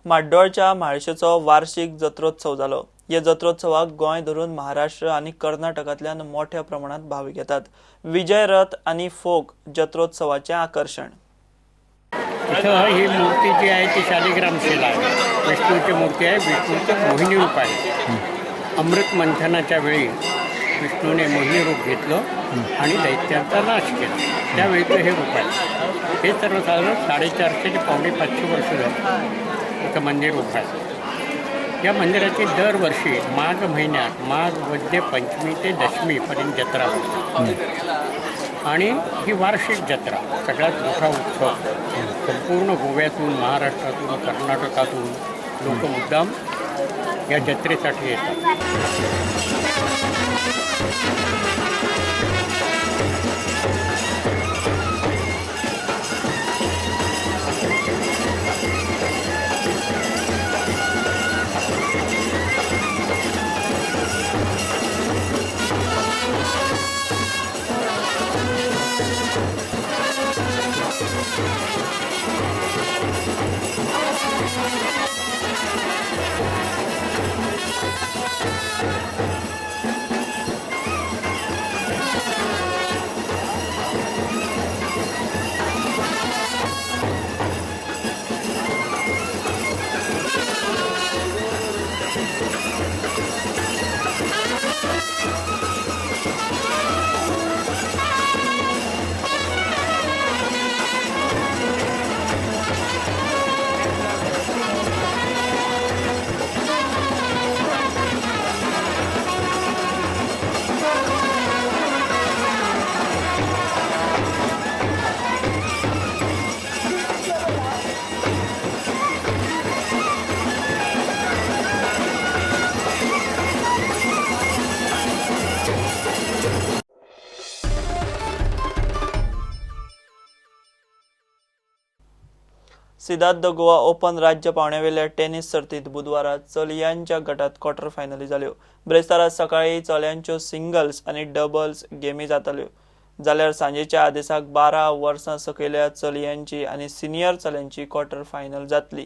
म्हाड्डोळच्या म्हाळशेचो वार्षिक जत्रोत्सव जालो. हे जत्रोत्सवाक गोंय धरून महाराष्ट्र आनी कर्नाटकांतल्यान मोठ्या प्रमाणात भावीक येतात. विजय रथ आनी फोक जत्रोत्सवाचें आकर्षण. इथं ही मूर्ती जी आहे ती शालिग्राम शिला आहे. विष्णूची मूर्ती आहे. विष्णूचं मोहिनी रूप आहे. अमृत मंथनाच्या वेळी विष्णूने मोहिनी रूप घेतलं आणि दैत्यांचा नाश केला, त्यावेळीचं हे रूप आहे. हे सर्वसाधारण 450 ते 475 वर्ष झालं इथं मंदिर उभं आहे. या मंदिराची दरवर्षी माघ महिन्यात माघ वद्य पंचमी ते दशमीपर्यंत जत्रा होते आणि ही वार्षिक जत्रा सगळ्यात मोठा उत्सव. संपूर्ण गोव्यातून, महाराष्ट्रातून, कर्नाटकातून लोक मुद्दाम या जत्रेसाठी येतात. सिदाद the Goa open राज्य पावण्यावेल्या टेनिस सर्तीत बुधवारा चलयांच्या गटात क्वॉर्टर फायनली जाल्यो. ब्रेस्तारा सकाळी चल्यांच्यो सिंगल्स आनी डबल्स गेमी जाताल्यो, जाल्यार सांजेच्या आदेसाक 12 वर्सां सकयल्या चलयांची आनी सिनियर चल्यांची क्वॉर्टर फायनल जातली.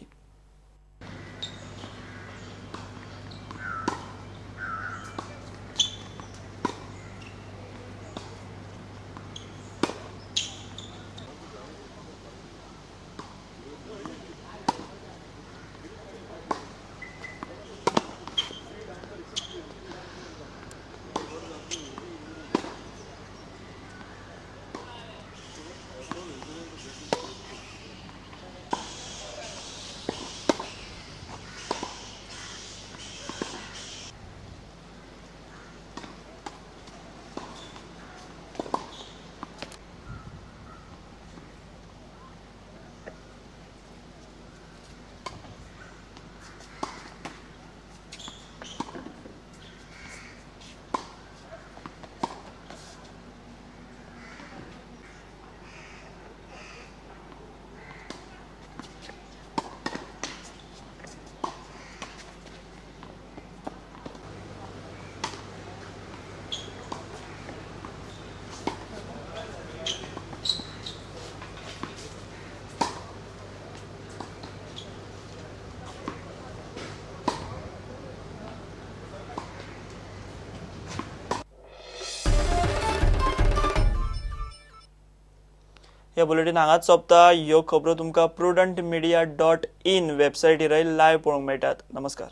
हे बुलेटिन हांगाच सोंपता. ह्यो खबरो तुमकां prudentmedia.in वेबसायटीर लायव्ह पळोवंक मेळटात. नमस्कार.